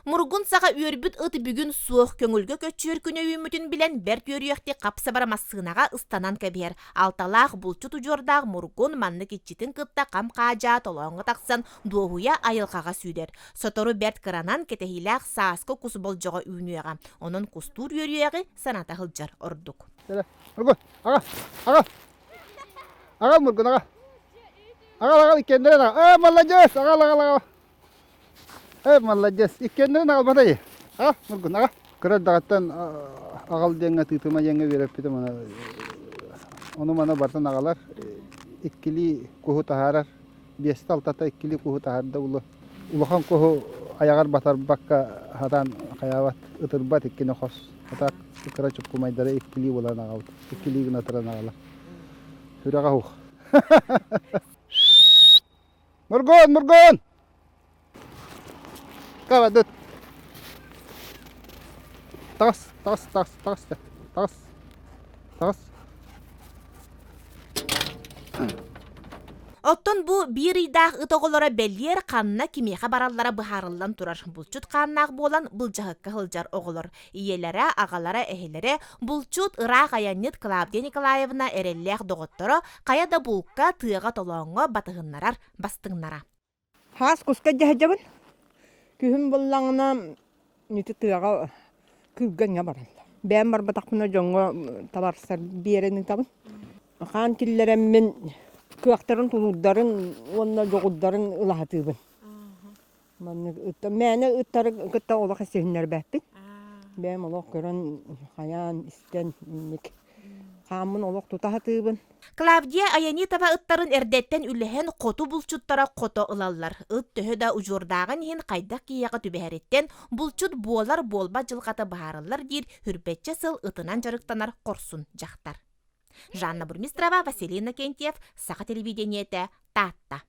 Мургун саҕа үөрбүт ыт бүгүн суох көҥүлгэ көччүөр күнэ үүммүтүн билэн бэрт үөрүйэхтик хап-сабар массыынаҕа ыстанан кэбиһэр. Алталаах булчут удьуордаах Мургун маннык иччитин кытта хам-хаадьаа толооҥҥо тахсан дуоһуйа айылҕаҕа сүүрэр. Сотору бэрт кыранан кэтэһиилээх сааскы кус болдьоҕо үүнүөҕэ. Онон кустуур үөрүйэҕи саната сылдьар ордук. Мургун, аҕа, аҕа, аҕа Мургун, аҕа. Аҕал, аҕал, иккиэннэрин аҕал. Ээ, маладьыас, аҕал, аҕал, аҕал. Ээ, маладьыас, иккиэннэрин аҕалбата дии. Аҕал, Мургун, аҕал. Кыра эрдэҕиттэн аҕал диэҥҥэ, тыытыма диэҥҥэ үөрэппитим. Ону-маны барытын аҕалар. Иккилии куһу таһаарар. Биэстэ-алтата иккилии куһу таһаарда булу. Улахан куһу айаҕар батарбакка сатаан хайаабат, ытырбат иккини хос. Атак кыра чуккумайдары иккилии буолан аҕалбыт. Иккилии гына туран аҕалар. Сүрэҕэ суох. Мургун, Мургун! Кабадыт. Таҕыс, таҕыс, таҕыс, таҕыс, таҕыс, таҕыс. Оттон бу биир ыйдаах ыт оҕолоро бэлиэр ханна кимиэхэ бараллара быһаарыллан турар. Булчут хааннаах буолан былдьаһыкка сылдьар оҕолор. Ийэлэрэ, аҕалара, эһэлэрэ булчут, ыраах айанньыт Клавдия Николаевна эрэллээх доҕотторо хайа да булка, тыаҕа-толооҥҥо батыһыннарар бастыҥнара. Хаас куска дьаһдьабын. Күһүн буллаҕына ити тыаҕа кыылга иҥэ бараллар. Бэйэм барбатахпына дьоҥҥо табарсар биэрэн ыытабын. Хаан киллэрэммин кыахтарын, тулуурдарын уонна дьоҕурдарын ылаһатыыбын. Маннык ытта мээнэ ыттары кытта олох иссиһиннэрбэппин. Бэйэм олох көрөн, хайаан, истэн инник хааммын олох тута сатыыбын. Клавдия Аянитова ыттарын эрдэттэн үлэһэн хоту булчуттара хото ылаллар. Ыт төһө да удьуордааҕын иһин хайдах киһиэхэ түбэһэриттэн булчут буолар-буолбат дьылҕата быһаарыллар диир хүрбэччэ сыл ытынан дьарыктанар хорсун дьахтар. Жанна Бурмистрова, Василий Иннокентьев, Саха телевидениетэ, Таатта.